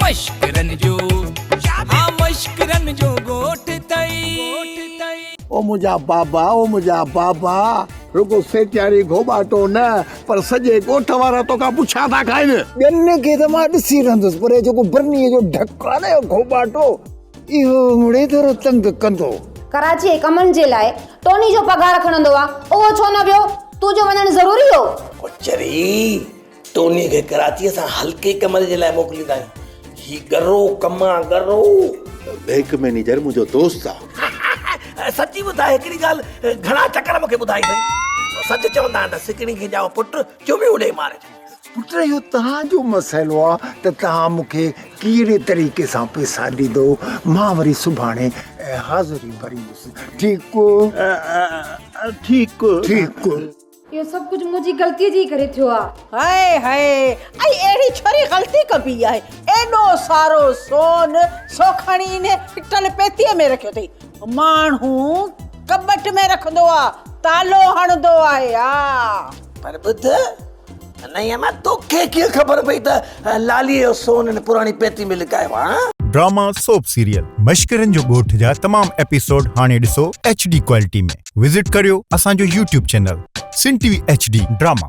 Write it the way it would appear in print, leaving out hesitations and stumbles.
مشڪرن جو ها مشڪرن جو ڳوٺ ٿئي. او منهنجا بابا او منهنجا بابا رڳو سيٽياري گهوٻاٽو نه پر سڄي ڳوٺ وارا توکان پڇا ٿا کائن. ٻين کي ته مان ڏسي رهندس پر هي جيڪو برنيء جو ڍڪ آهي نه اهو گهوٻاٽو اهو مڙئي ٿورو تنگ ڪندو. ڪراچيء جي ڪمن جي لاء ٽوني جو پگهار کڻندو آ، اهو ڇو نه ويو؟ تنهنجو وڃڻ ضروري هو؟ او چري، ٽوني کي ڪراچيء سان هلڪي ڪم جي لاء موڪليندا آهيون. هي ڳرو ڪم آ، ڳرو. بئنڪ مئنيجر منهنجو دوست آ. سچي ٻڌاء هڪڙي ڳالهه، گهڻا چڪر مون کي ٻڌائي اٿئي. سچ چوندا آهن ته سڪڻي کي ڄائو پٽ، چميون ڏئي ماري ڇڏيندس. پٽ اهو توهان جو مسئلو آ ته توهان مون کي ڪهڙي طريقي سان پئسا ڏيندو، مان وري سڀاڻي حاضري ڀريندس. ٺيڪ؟ ٺيڪ. ٺيڪ. اهو سڀ ڪجهه منهنجي غلطيء جي ئي ڪري ٿيو آ. هاء هاء ۽ اهڙي ڇوري غلطي ڪبي آهي. ايڏو سارو سون سو کڻي انهي ٽٽل پيتيء ۾ رکيو اٿئي. ماڻهو ڪٻٽ ۾ رکندو آ، تالو هڻندو آهي ها. پر ٻڌ انهيء مان توکي ڪيئن خبر پئي ته لاليء جو سون هن پراڻي پيتي ۾ لڪايو آ؟ ڊراما سوپ سيريل مشڪرن جو ڳوٺ جا تمام ايپيسوڊ هاڻي ڏسو ايڇ ڊي ڪوالٽي ۾ وزٽ ڪريو اسان جو YouTube channel Sindh T V H D drama.